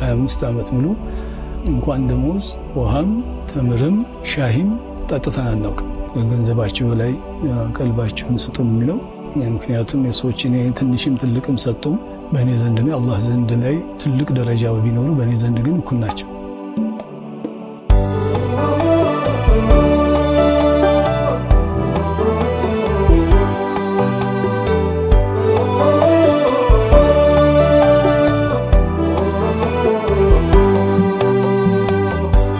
25 ዓመት ሙሉ እንኳን ደሞዝ ውሃም ተምርም ሻሂም ጠጥተን አናውቅም። ገንዘባችሁ ላይ ቀልባችሁን ስጡ ነው የሚለው። ምክንያቱም የሰዎች እኔ ትንሽም ትልቅም ሰጡም በእኔ ዘንድ ላይ፣ አላህ ዘንድ ላይ ትልቅ ደረጃ ቢኖሩ በእኔ ዘንድ ግን እኩል ናቸው።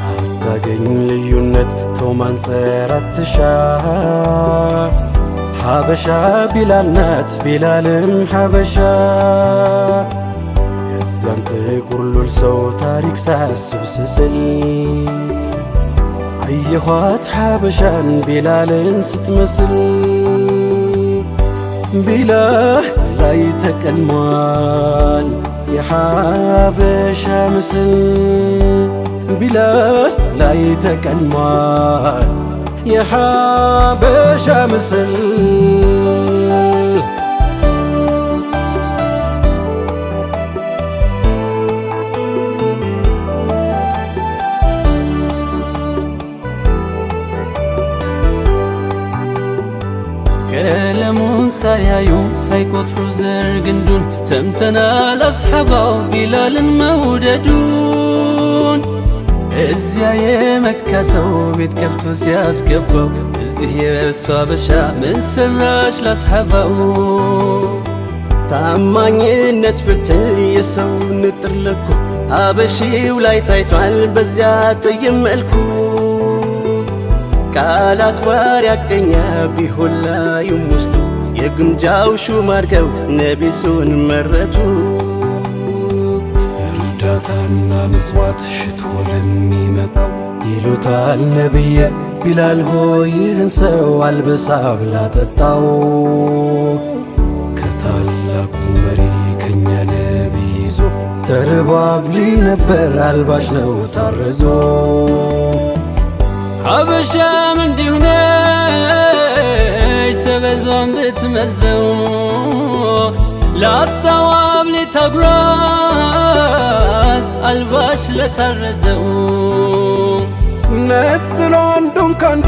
አታገኝ ልዩነት፣ ተው ማንጸር አትሻ። ሐበሻ ቢላል ናት፣ ቢላልም ሐበሻ። የዛን ጥቁር ሉል ሰው ታሪክ ሳስብ ስስል አየኋት ሐበሻን ቢላልን ስትመስል። ቢላል ላይ ተቀልሟል የሐበሻ ምስል፣ ቢላል ላይ ተቀልሟል የሐበሻ ምስል። ቀለሙን ሳያዩ ሳይቆጥሩ ዘር ግንዱን ሰምተናል አስሐባው ቢላልን መውደዱን። እዚያ የመካ ሰው ቤት ከፍቶ ሲያስገባው እዚህ የእሷ አበሻ ምን ሰራሽ ላስሐባው? ታማኝነት ፍትል የሰው ንጥር ለኩ አበሺው ላይ ታይቷል በዚያ ጠይም መልኩ። ቃል አክባሪ ያገኛ ቢሆን ላዩም ውስጡ የግምጃው ሹም አድርገው ነቢሱን መረቱ። እርዳታና ምጽዋት ሽቶ ለሚመጣው ይሉታል ነብየ፣ ቢላል ሆይ ይህን ሰው አልብሳ ብላ ጠጣው። ከታላቁ መሪ ከኛ ነቢይ ይዞ ተርቦ አብሊ ነበር፣ አልባሽ ነው ታርዞ። ሐበሻም እንዲሁ ነች ሰበዟን ብትመዘው ላጣው አብሊ ታጉራዝ አልባሽ ለታረዘው። ነጥሎ አንዱን ካንዱ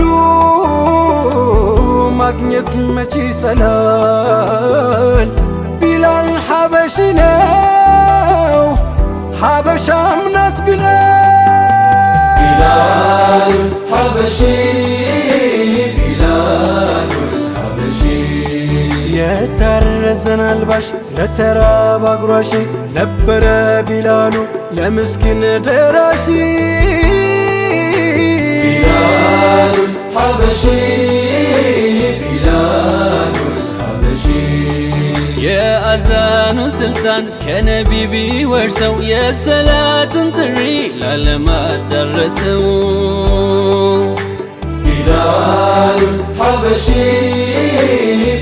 ማግኘት መች ይሰላል? ቢላል ሐበሺ ነው፣ ሐበሻም ናት ቢላል። ቢላል ሐበሺ፣ ቢላል ሐበሺ። የታረዘን አልባሽ፣ ለተራበ አጉራሽ ነበረ ቢላሉ፣ ለምስኪን ደራሽ። ቢላሉ ሐበሺ፣ ቢላሉ ሐበሺ። የአዛኑን ስልጣን ከነቢ ቢወርሰው የሰላትን ጥሪ ላለም አዳረሰው። ቢላሉ ሐበሺ፣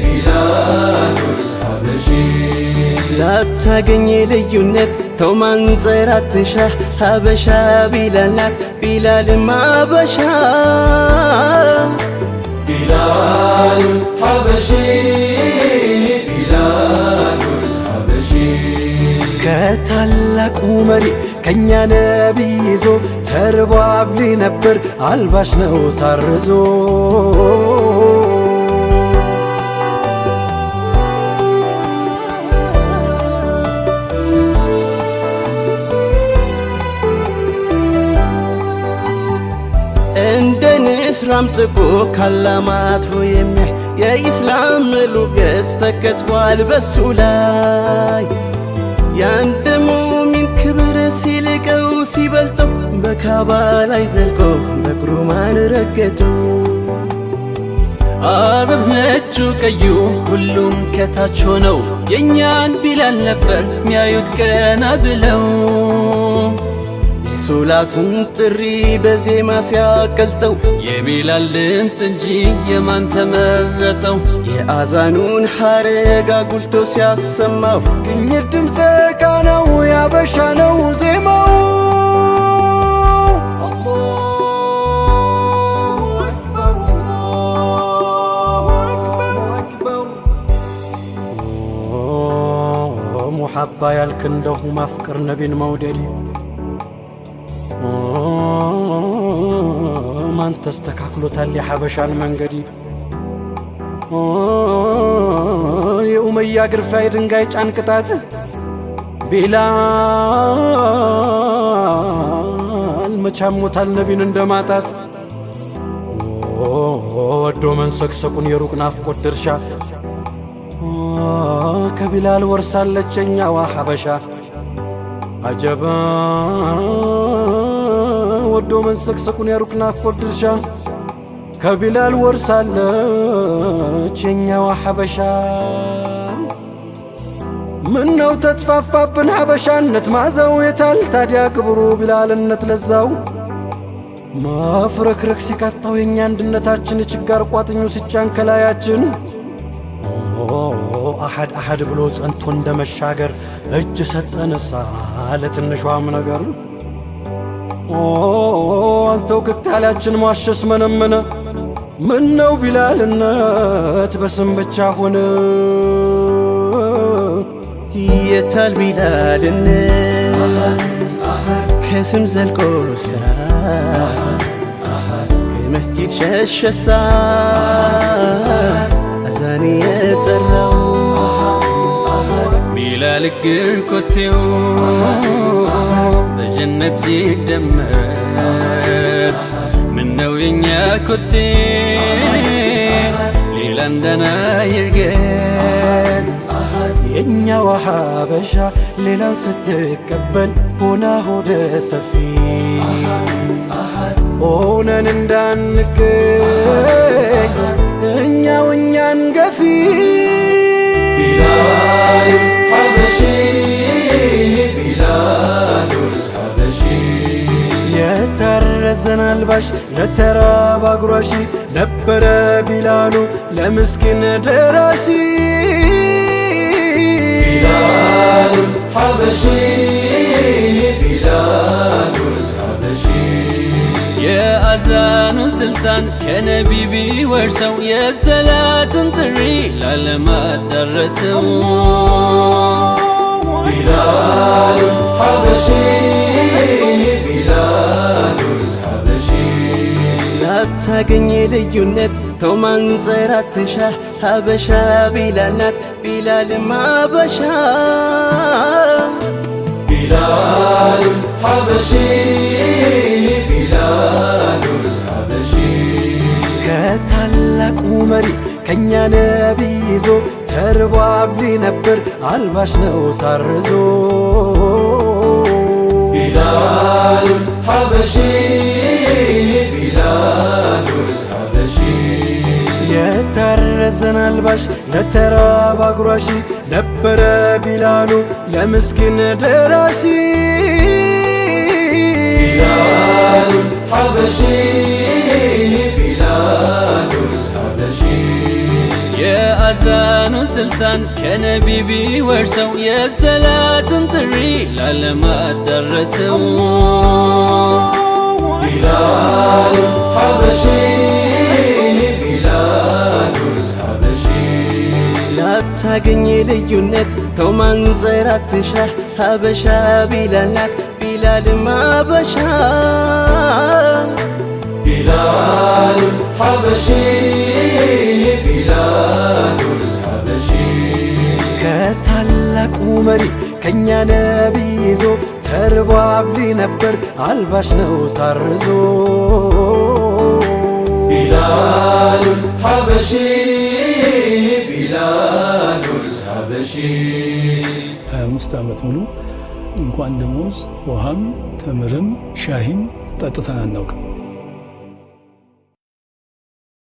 ቢላሉ ሐበሺ። ላታገኝ ልዩነት፣ ተው ማንጸር አትሻ። ሀበሻ ቢላል ናት፣ ቢላልም አበሻ። ቢላሉ ሐበሺ፣ ቢላሉ ሐበሺ። ከታላቁ መሪ ከኛ ነቢይ ይዞ ተርቦ አብሊ ነበር፣ አልባሽ ነው ታርዞ። እንደ ንስራም ጥቁ ካላማትሮ የሚያይ የኢስላም ምሉ ገጽ ተከትቧል በሱ ላይ። የአንድ ሙሚን ክብር ሲልቀው ሲበልጠው በካባ ላይ ዘልቆ በእግሩ ማን ረገጠው? አረብ ነጩ ቀዩ ሁሉም ከታች ሆነው የእኛን ቢላል ነበር ሚያዩት ቀና ብለው። የሶላቱን ጥሪ በዜማ ሲያቀልጠው የቢላል ድምፅ እንጂ የማን ተመረጠው? የአዛኑን ሐረግ አጉልቶ ሲያሰማው ቅኝት ድምፀ ቃናው ያበሻ ነው ዜማው። አላሁ አክበር፣ አላሁ አክበር። ሙሐባ ያልክ እንደሁ ማፍቀር፣ ነቢን መውደድ። ማን ተስተካክሎታል የሐበሻን መንገድ? የኡመያ ግርፋ የድንጋይ ጫን ቅጣት ቢላል መቻሞታል ነቢን እንደማጣት። ወዶ መንሰቅሰቁን የሩቅ ናፍቆት ድርሻ ከቢላል ወርሳለች የኛዋ ሐበሻ። አጀባ፣ ወዶ መንሰቅሰቁን የሩቅ ናፍቆት ድርሻ ከቢላል ወርሳለች የኛዋ ሐበሻ። ምነው ተጥፋፋብን ሐበሻነት ማዘው? የታል ታዲያ ክብሩ ቢላልነት ለዛው? ማፍረክረክ ሲቃጣው የእኛ አንድነታችን፣ የችጋር ቋጥኙ ሲጫን ከላያችን፣ አሐድ አሐድ ብሎ ጸንቶ እንደ መሻገር እጅ ሰጠንሳ ለትንሿም ነገር። አንተው ክታላችን ሟሸስ መነመነ። ምነው ቢላልነት በስም ብቻ ሆነ? የታል ቢላልነት ከስም ዘልቆ ስራ ከመስጂድ ሸሸሳ አዛን የጠራው? ቢላል እግር ኮቴው በጀነት ሲደመር፣ ምነው የኛ ኮቴ ሌላ እንደና ይርገጥ? የኛዋ ሐበሻ ሌላን ስትቀበል ሆና ሆደ ሰፊ ሆነን እንዳንገኝ እኛው እኛን ገፊ። ቢላል ሐበሺ፣ ቢላሉል ሐበሺ። የታረዘን አልባሽ፣ ለተራበ አጉራሺ ነበረ ቢላሉ ለምስኪን ደራሺ። ቢላሉል ሐበሺ፣ ቢላሉል ሐበሺ። የአዛኑን ስልጣን ከነቢ ቢወርሰው፣ የሰላትን ጥሪ ላለማት አዳረሰው። ቢላሉል ሐበሺ፣ ቢላሉል ሐበሺ። ላታገኝ ልዩነት ተው ማንጸራትሻ፣ ሀበሻ ቢላል ናት፣ ቢላልም ሀበሻ። ቢላሉል ሐበሺ፣ ቢላሉል ሐበሺ። ከታላቁ መሪ ከእኛ ነቢይ ይዞ ተርቦ አብሊ ነበር አልባሽ ነው ታርዞ። ቢላሉል ሐበሺ፣ ቢላሉል ሐበሺ። የታረዘን አልባሽ፣ ለተራበ አጉራሺ ነበረ ቢላሉ ለምስኪን ደራሺ። ቢላሉል ሐበሺ፣ ቢላሉል ሐበሺ። የአዛኑን ስልጣን ከነቢ ቢወርሰው፣ የሰላትን ጥሪ ላለማት አዳረሰው። ቢላሉል ሐበሺ፣ ቢላሉል ሐበሺ። ላታገኝ ልዩነት ተው ማንጸራትሻ፣ ሀበሻ ቢላል ናት፣ ቢላልም ሀበሻ። ቢላሉል ሐበሺ፣ ቢላሉል ሐበሺ። ከታላቁ መሪ ከእኛ ነቢይ ይዞ ተርቦ አብሊ ነበር አልባሽ ነው ታርዞ። ቢላሉል ሐበሺ፣ ቢላሉል ሐበሺ። 25 ዓመት ሙሉ እንኳን ደሞዝ ውሃም ተምርም ሻሂም ጠጥተን አናውቅም።